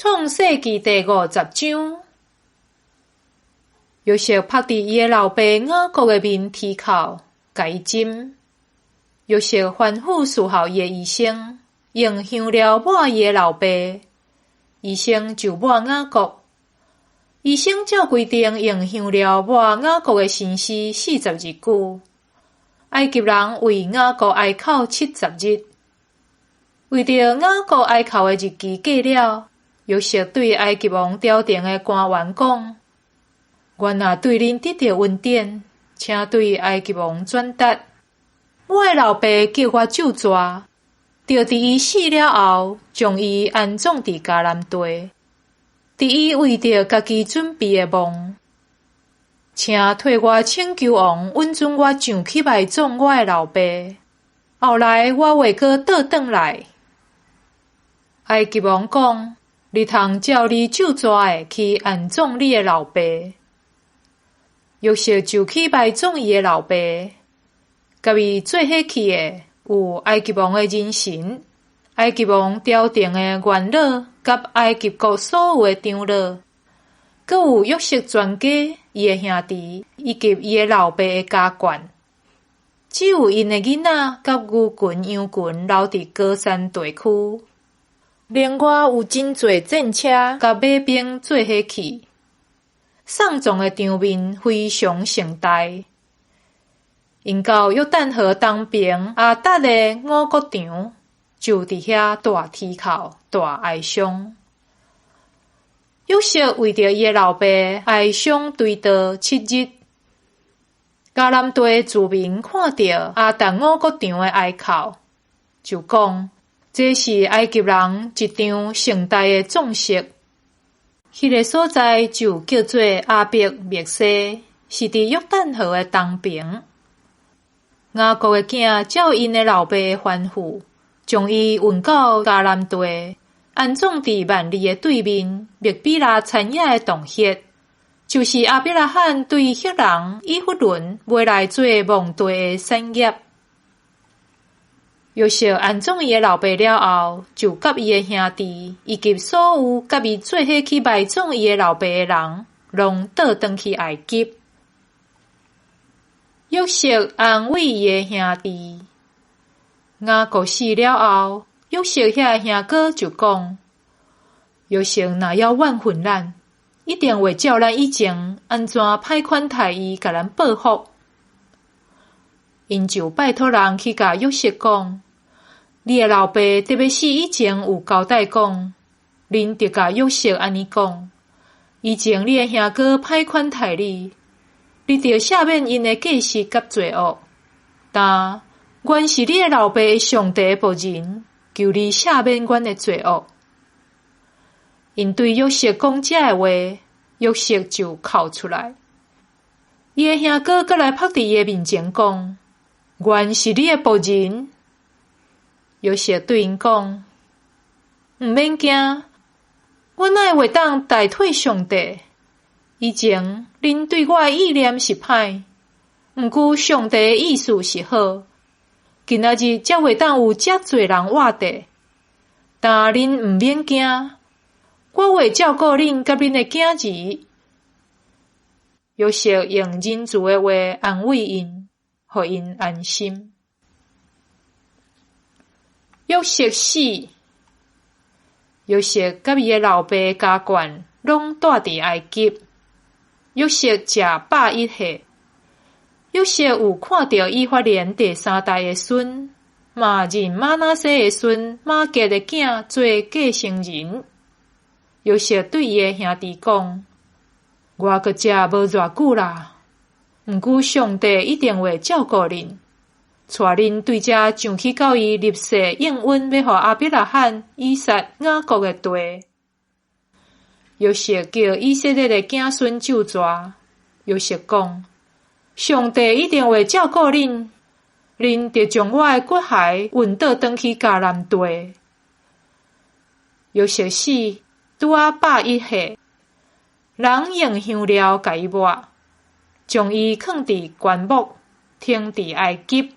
創世記第50章，約瑟拍佇伊的老爸雅各的面啼哭，共伊斟。約瑟吩咐伺候伊的醫生，用香料抹伊的老爸。醫生就抹雅各。醫生照規定用香料抹雅各的身屍40日久。埃及人為雅各哀哭70日。為著雅各哀哭的日期過了，約瑟對埃及王朝廷的官員講：我若對恁得著恩典，請對埃及王轉達，我的老爸叫我咒詛，著佇伊死了後，將伊安葬佇迦南地，佇伊為著家己準備的墓。請替我請求王允准我上去埋葬我的老爸。後來我會閣倒轉來。埃及王講：你通照你咒詛的去安葬你的老爸。約瑟就去埋葬伊的老爸，佮伊做伙去的有埃及王的人臣、埃及王朝廷的元老佮埃及國所有的長老，閣有約瑟全家、伊的兄弟以及伊的老爸的家眷。只有𪜶的囡仔佮牛群羊群留佇歌珊地區。另外有真濟戰車佮馬兵做伙去，喪葬的場面非常盛大。𪜶到約旦河東爿亞達的五穀場，就佇遐大啼哭、大哀傷。約瑟為著伊的老爸哀傷追悼7日。迦南地的住民看著亞達五穀場的哀哭，就講：這是埃及人一場盛大的葬式。彼個所在就叫做亞伯麥西，是佇約旦河的東爿。雅各的囝照𪜶的老爸的吩咐，將伊運到迦南地，安葬佇幔利的對面麥比拉田野的洞穴，就是亞伯拉罕對赫人以弗崙買來做墓地的產業。約瑟安葬伊的老爸了後，就佮伊的兄弟以及所有佮伊做伙去埋葬伊的老爸的人，攏倒轉去埃及。約瑟安慰伊的兄弟。雅各死了後，約瑟遐个兄哥就講：約瑟若猶怨恨咱，一定會照咱以前按怎歹款待伊，共咱報復。𪜶就拜託人去共約瑟講：你的老爸佇欲死以前有交代講，恁著共約瑟按呢講：以前你的兄哥歹款待你，你著赦免𪜶的過失佮罪惡。但原是你的老爸的上帝的僕人，求你赦免阮的罪惡。𪜶對約瑟講這个話，約瑟就哭出來。伊的兄哥閣來拍佇伊的面前講：原是你的僕人。約瑟對𪜶講：毋免驚，我哪會當代替上帝？以前恁對我的意念是歹，毋過上帝的意思是好。今仔日才會當有遮濟人活著。但恁毋免驚，我會照顧恁佮恁的囝兒。約瑟用仁慈的話安慰𪜶，予𪜶安心。約瑟死，約瑟佮伊的老爸家眷攏住佇埃及。約瑟食101歲。約瑟有看著以法蓮第三代的孫，嘛認瑪拿西的孫瑪結的囝做繼承人。約瑟對伊的兄弟講：我閣食無偌久啦，毋過上帝一定會照顧恁，帶恁對遮上去到伊立誓應允欲予亞伯拉罕、以撒、雅各的地。約瑟叫以色列的子孫咒詛。約瑟講：上帝一定會照顧恁，恁著將我的骨骸運倒轉去迦南地。約瑟死，拄仔101歲，人用香料共伊抹，將伊囥佇棺木，停佇埃及。